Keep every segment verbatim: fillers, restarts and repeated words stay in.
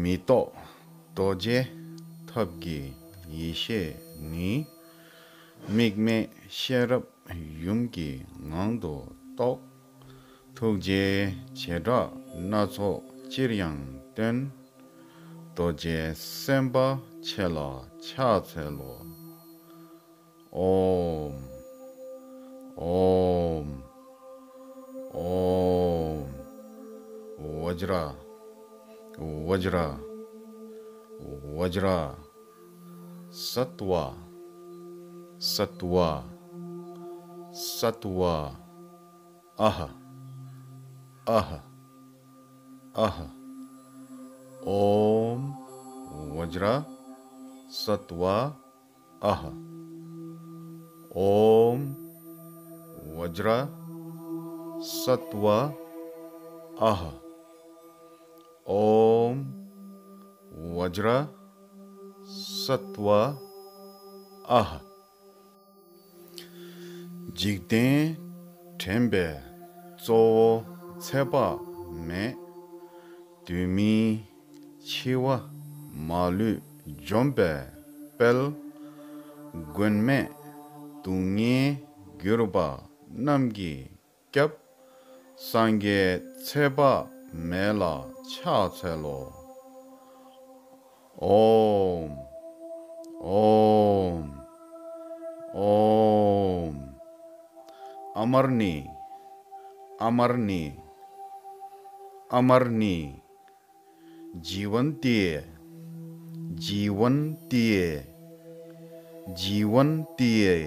མི་རྟོག་རྡོ་རྗེ་ཐབས་ཀྱི་ཡེ་ཤེས་ནི། དམིགས་མེད་ཤེས་རབ་ཡུམ་གྱི་ངང་དུ་རྟོགས། ཐུགས་རྗེའི་བྱེ་བྲག་སྣ་ཚོགས་ཅིར་ཡང་སྟོན། རྡོ་རྗེ་སེམས་དཔའ་ཆེ་ལ་ཕྱག་འཚལ་ལོ། ཨོམ། ཨོམ། ཨོམ། བཛྲ། བཛྲ། བཛྲ། སཏྭ། སཏྭ། སཏྭ། ཨཱཿ། ཨཱཿ། ཨཱཿ། ཨོམ། བཛྲ། སཏྭ། ཨཱཿ། ཨོམ། བཛྲ། སཏྭ། ཨཱཿ། ཨོམ། བཛྲ། སཏྭ། ཨཱཿ། འཇིག་རྟེན་དྲན་པའི་གཙོ་བོ་ཚེ་དཔག་མེད། དུས་མིན་འཆི་བ་མ་ལུས་འཇོམས་པའི་དཔལ། མགོན་མེད་སྡུག་བསྔལ་གྱུར་པ་རྣམས་ཀྱི་སྐྱབས། སངས་རྒྱས་ཚེ་དཔག་མེད་ལ་ཕྱག་འཚལ་ལོ། ཨོམ། ཨོམ། ཨོམ། ཨ་མར་ཎི། ཨ་མར་ཎི། ཨ་མར་ཎི། जीवन्ति ये। जीवन्ति ये। जीवन्ति ये।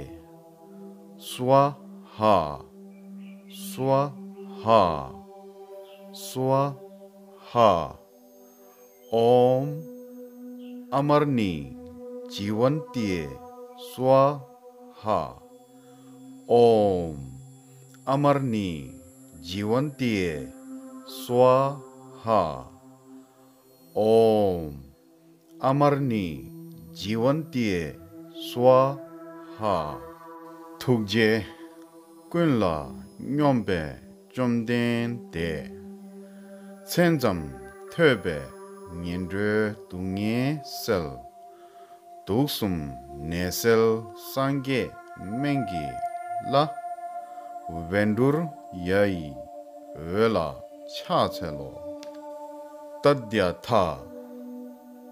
स्वाहा। स्वाहा। स्वाहा। ॐ अमरणी जीवन्ति ये स्वाहा। ॐ अमरणी जीवन्ति ये स्वाहा। ॐ अमरणी जीवन्ति ये स्वाहा। ཐུགས་རྗེ་ཀུན་ལ་སྙོམས་པའི་བཅོམ་ལྡན་འདས། མཚན་ཙམ་ཐོས་པས་ངན་འགྲོའི་སྡུག་བསྔལ་སེལ། དུག་གསུམ་ནད་སེལ་སངས་རྒྱས་སྨན་གྱི་བླ། བཻ་ཌཱུརྱ་ཡི་འོད་ལ་ཕྱག་འཚལ་ལོ། ཏདྱ་ཐཱ།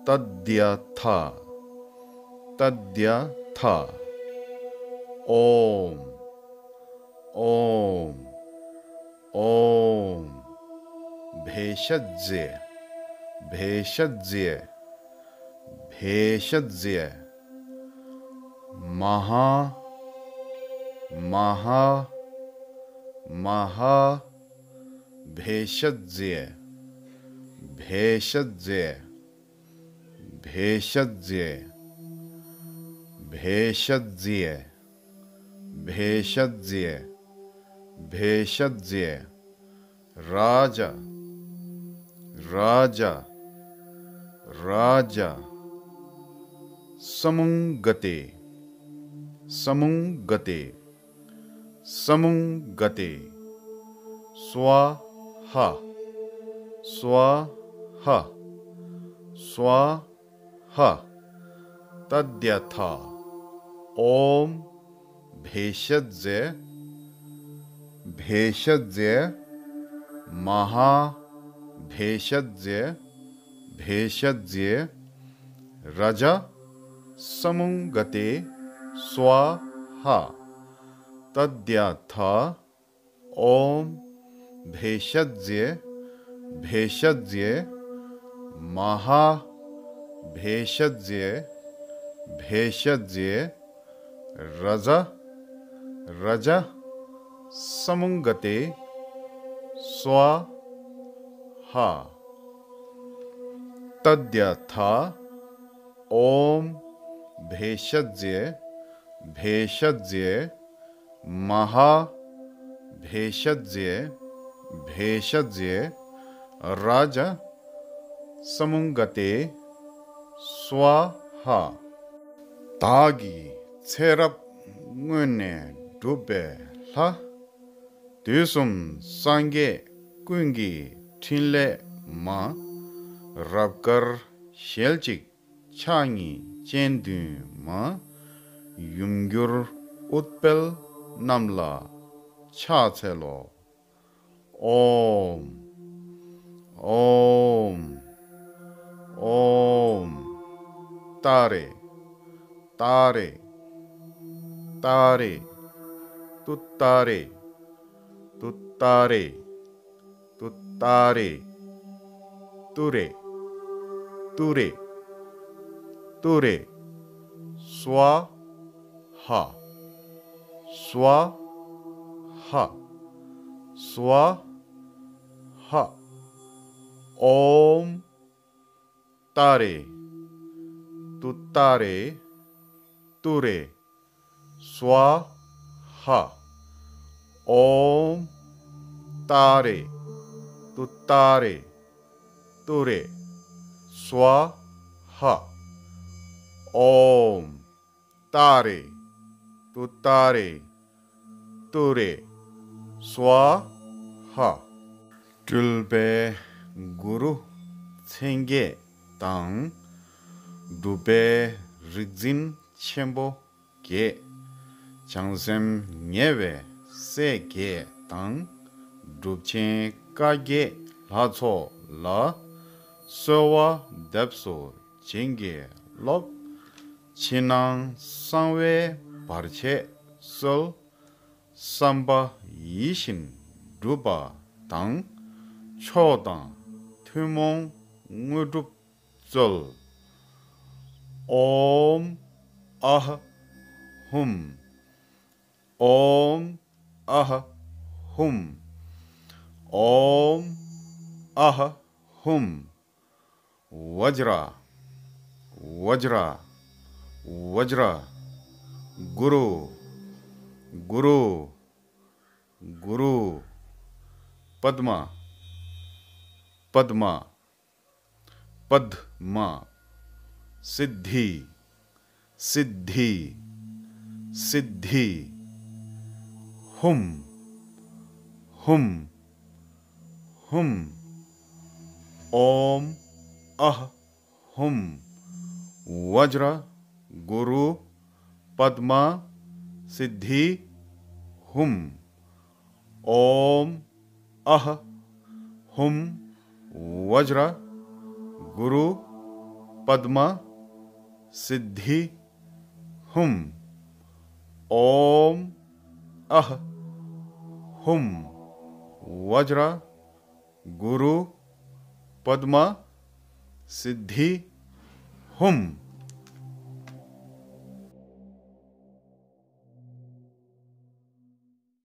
ཏདྱ་ཐཱ། ཏདྱ་ཐཱ། ཨོམ། ཨོམ། ཨོམ། བེ་ཤ་ཛེ། བེ་ཤ་ཛེ། བེ་ཤ་ཛེ། མ་ཧཱ། མ་ཧཱ། མ་ཧཱ། བེ་ཤ་ཛེ། བེ་ཤ་ཛེ། བེ་ཤ་ཛེ། བེ་ཤ་ཛེ། བེ་ཤ་ཛེ། བེ་ཤ་ཛེ། རཱ་ཛ། རཱ་ཛ། རཱ་ཛ། སཾ་ག་ཏེ། སཾ་ག་ཏེ། སཾ་ག་ཏེ། སྭཱ་ཧཱ། སྭཱ་ཧཱ། སྭཱ་ཧཱ། ཏདྱ་ཐཱ། ཨོམ། བེ་ཤ་ཛེ། བེ་ཤ་ཛེ། མ་ཧཱ། བེ་ཤ་ཛེ། བེ་ཤ་ཛེ། རཱ་ཛ། སཾ་ག་ཏེ། སྭཱ་ཧཱ། ཏདྱ་ཐཱ། ཨོམ། བེ་ཤ་ཛེ། བེ་ཤ་ཛེ། མ་ཧཱ། བེ་ཤ་ཛེ། བེ་ཤ་ཛེ། རཱ་ཛ། རཱ་ཛ། སཾ་ག་ཏེ། སྭཱ་ཧཱ། ཏདྱ་ཐཱ། ཨོམ། བེ་ཤ་ཛེ། བེ་ཤ་ཛེ། མ་ཧཱ། བེ་ཤ་ཛེ། བེ་ཤ་ཛེ། རཱ་ཛ། སཾ་ག་ཏེ། སྭཱ་ཧཱ། བདག་གིས་ཚེ་རབས་སྔོན་ནས་བསྒྲུབས་པའི་ལྷ། དུས་གསུམ་སངས་རྒྱས་ཀུན་གྱི་ཕྲིན་ལས་མ། རབ་དཀར་ཞལ་གཅིག་ཕྱག་གཉིས་སྤྱན་བདུན་མ། ཡུམ་གྱུར་ཨུཏྤལ་བསྣམས་ལ་ཕྱག་འཚལ་ལོ། ཨོམ། ཨོམ། ཨོམ། ཏཱ་རེ། ཏཱ་རེ། ཏཱ་རེ། ཏུཏྟཱ་རེ། ཏུཏྟཱ་རེ། ཏུཏྟཱ་རེ། ཏུ་རེ། ཏུ་རེ། ཏུ་རེ། སྭཱ་ཧཱ། སྭཱ་ཧཱ། སྭཱ་ཧཱ། ཨོམ། ཏཱ་རེ། ཏུཏྟཱ་རེ། ཏུ་རེ། སྭཱ་ཧཱ། ཨོམ། ཏཱ་རེ། ཏུཏྟཱ་རེ། ཏུ་རེ། སྭཱ་ཧཱ། ཨོམ། ཏཱ་རེ། ཏུཏྟཱ་རེ། ཏུ་རེ། སྭཱ་ཧཱ། སྤྲུལ་པའི་གུ་རུ་མཚན་བརྒྱད་དང་། གྲུབ་པའི་རིག་འཛིན་ཆེན་པོ་བརྒྱད། བྱང་སེམས་ཉེ་བའི་སྲས་བརྒྱད་དང་། གྲུབ་ཆེན་བཀའ་བརྒྱད་ལྷ་ཚོགས་ལ། གསོལ་བ་འདེབས་སོ་བྱིན་གྱིས་རློབས། ཕྱི་ནང་གསང་བའི་བར་ཆད་སོལ། བསམ་པ་ཡིད་བཞིན་འགྲུབ་པ་དང་། མཆོག་དང་ཐུན་མོང་དངོས་གྲུབ་སྩོལ། ཨོམ་ཨཱཿཧཱུྃ། ཨོམ་ཨཱཿཧཱུྃ། ཨོམ་ཨཱཿཧཱུྃ། བཛྲ། བཛྲ། བཛྲ། གུ་རུ། གུ་རུ། གུ་རུ། པདྨ། པདྨ། པདྨ། སིདྡྷི། སིདྡྷི། སིདྡྷི། ཧཱུྃ། ཧཱུྃ། ཧཱུྃ། ཨོམ་ཨཱཿཧཱུྃ། བཛྲ་གུ་རུ་པདྨ་སིདྡྷི་ཧཱུྃ། ཨོམ་ཨཱཿཧཱུྃ། བཛྲ་གུ་རུ་པདྨ་སིདྡྷི་ཧཱུྃ། ཨོམ་ཨཱཿཧཱུྃ། བཛྲ་གུ་རུ་པདྨ་སིདྡྷི་ཧཱུྃ།